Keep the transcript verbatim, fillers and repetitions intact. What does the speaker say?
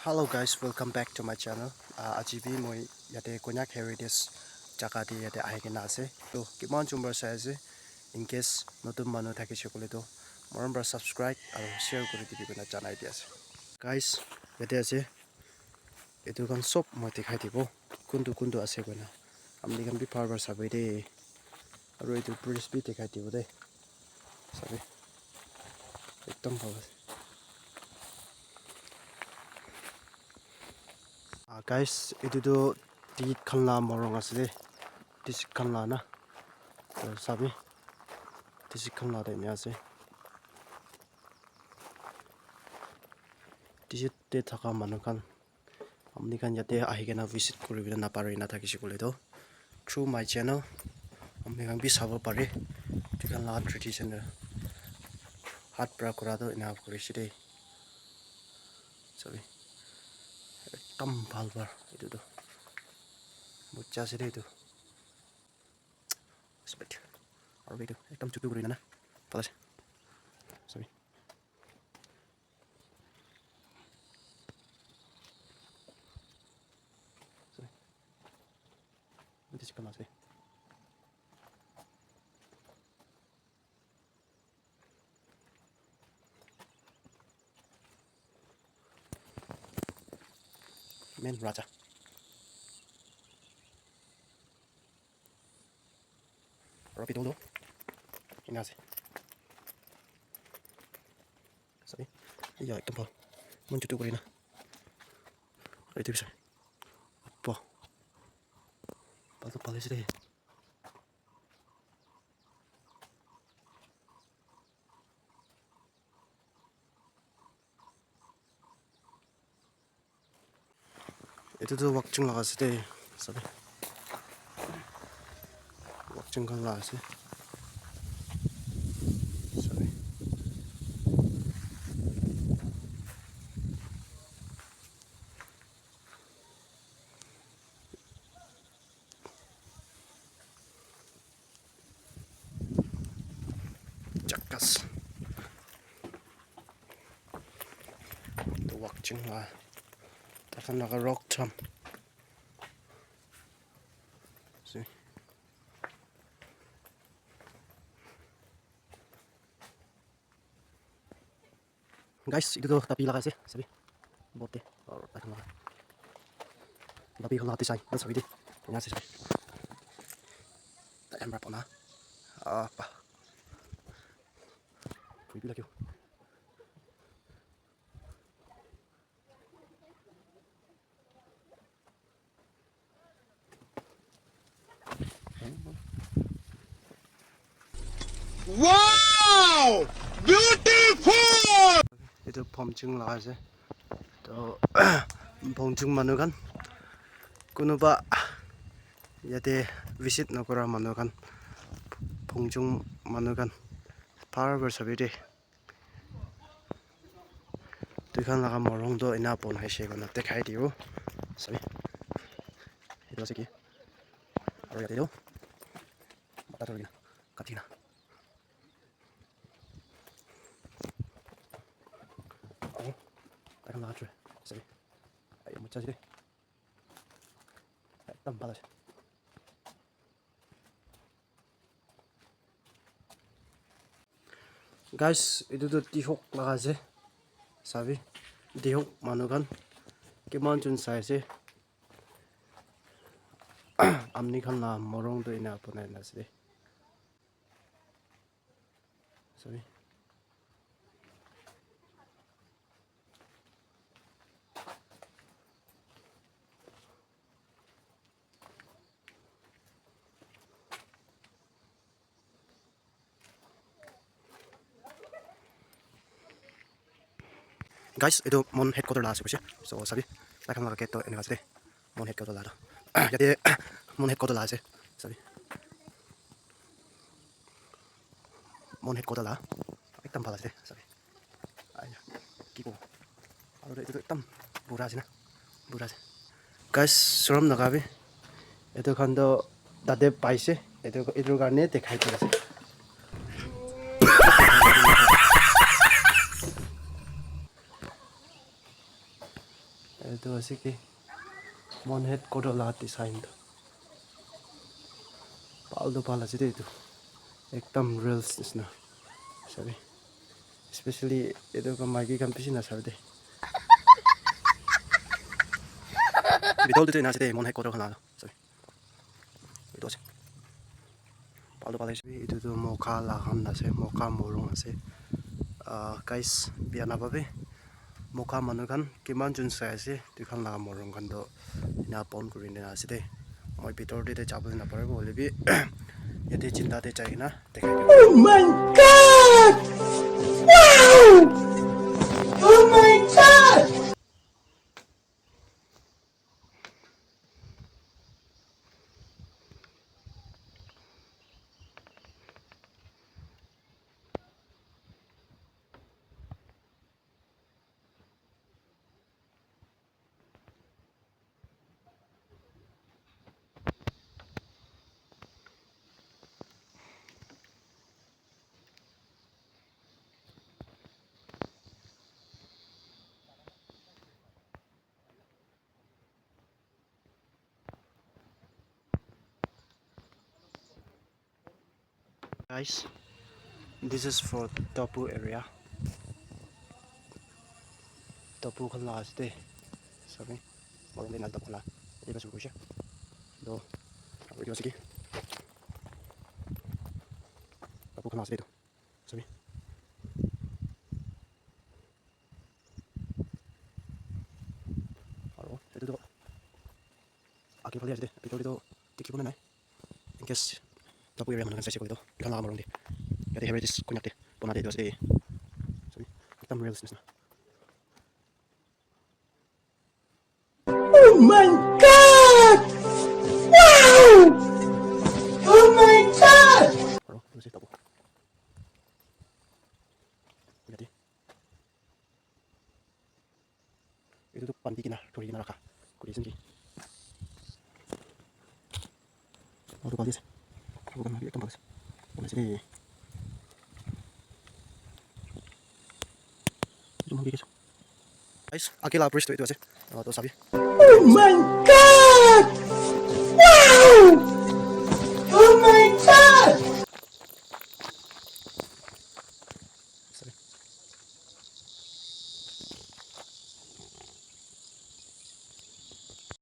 Hello guys, welcome back to my channel. Uh, aji bi moi yate Konyak Heritage jaga te yate ahi kena ase. To kiman jon para sai ase? In case notun manu thakise koile to morom para subscribe aru share kuri dibi koina janai di ase. Guys, yate ase. Etu khan sob moi dikhai dibo. Kuntu kuntu ase koina. Apni khan bi bhal para sabi de. Aru etu bridge bi dikhai dibo de. Sabi. Ekdum bhal ase. Ah, guys, etu tu Tit khan la morung ase de. Tisik khan la na. To sabi. Tisik khan la de enia ase. Tisik te thaka manu khan. Apni khan yate ahi kena visit kuri kena napari na thakise koile to. Through my channel. Apni khan bi sabo pare. Etu khan la traditional. Hat pra kura to ena kuri se de. Sabi. Ekdum bhal bhal etu tu. Mucha ase de etu. Respect. Aru etu ekdum chutu kuri na na. Bhal ase. Sabi. Sabi. Etu chikon ase. Main raja. Aro bithor toh ena ase. Sabi? Iya, ekdum bhal. Mon chutu kuri na. Etu bi sabi. Appa. Bhal toh bhal ase de. Etu tu Wakching laga ase de, sabi. Wakching khan la ase. Sabi. Chakas. The Wakching la. Takhan laga rock tham. See? Guys, etu tu tapi laga ase, sabi. Bote, aru tai khan laga. Tapi khan laga design, sabi de. Ena ase sabi. Tai khan para bona. Apa. Pui bi lagyo. Wow! Beautiful! Etu Phomching laga ase. To Phomching manu khan kunuba yate visit nokora manu khan Phomching manu khan bhal para sabi de. Toi khan laga morung toh ena bon hoise koina dikhai dibo. Sabi. Etu ase ki? Aru yate toh mata thori kena, kati kena. Aru tai khan laga thori. Sabi. Ai, mucha ase de. Ekdum bhal ase. Guys, etu tu Tihok laga ase. Sabi, Tihok manu khan kiman jon sai ase. Amni khan la morung tu ena banai na ase. Sabi. Guys, etu mon headquarter la ase koise. So, sabi, tai khan laga gate toh enika ase de. Mon headquarter la toh. Yate mon headquarter la ase. Sabi. Mon headquarter la. Ekdum bhal ase de. Sabi. Aiya, ki kobo? Aru etu tu ekdum bura ase na, bura ase. Guys, sorom nakabi. Etu khan tu tate paise. Etu, etu karne dikhai di ase. Etu ase ki mon headquarter la design tu. Bhal tu bhal ase de etu. Ekdam real nishina. Sabi. Especially etu ka maiki khan bishi na sabi de. Bidol tu ena ase de mon headquarter khan la. Sabi. Etu ase. Bhal tu bhal ase. Etu tu moka la khan ase, moka morung ase. Ah, guys, bia na bhabi. Moka manu khan kiman jun sai ase, tu khan la morung khan tu ena bon kuri na ase de. Moi bitor te jabo na paribo hoile bi yate chinta te jai kena dekhai dibo. Oh my God! Wow! Oh my God! Guys, this is for Tapu area. Tapu khan la ase de. Sabi, morung de na tapu khan la. Ete ka suru kurishe. Do, aru etu ase ki? Tapu khan la ase de etu. Sabi. Aro etu toh age phale ase de, bitor te toh dikhibo nai. In case Tapu area manu khan saishe koile toh, etu khan laga morung te. Yate heritage kuina te bona te etu ase de. Sabi, ekdam real nishina. Oh my God! Wow! Oh my God! Aro, etu ase Tapu. Yate. Etu tu bandi kena, thori kena rakha kuri ase naki? Aru bhal ase. Aru khan ekdum bhal ase. Bhal ase de. Etu khan bhi ase. Guys, age la bridge tu etu ase. Aru tu sabi. Oh my God! Wow!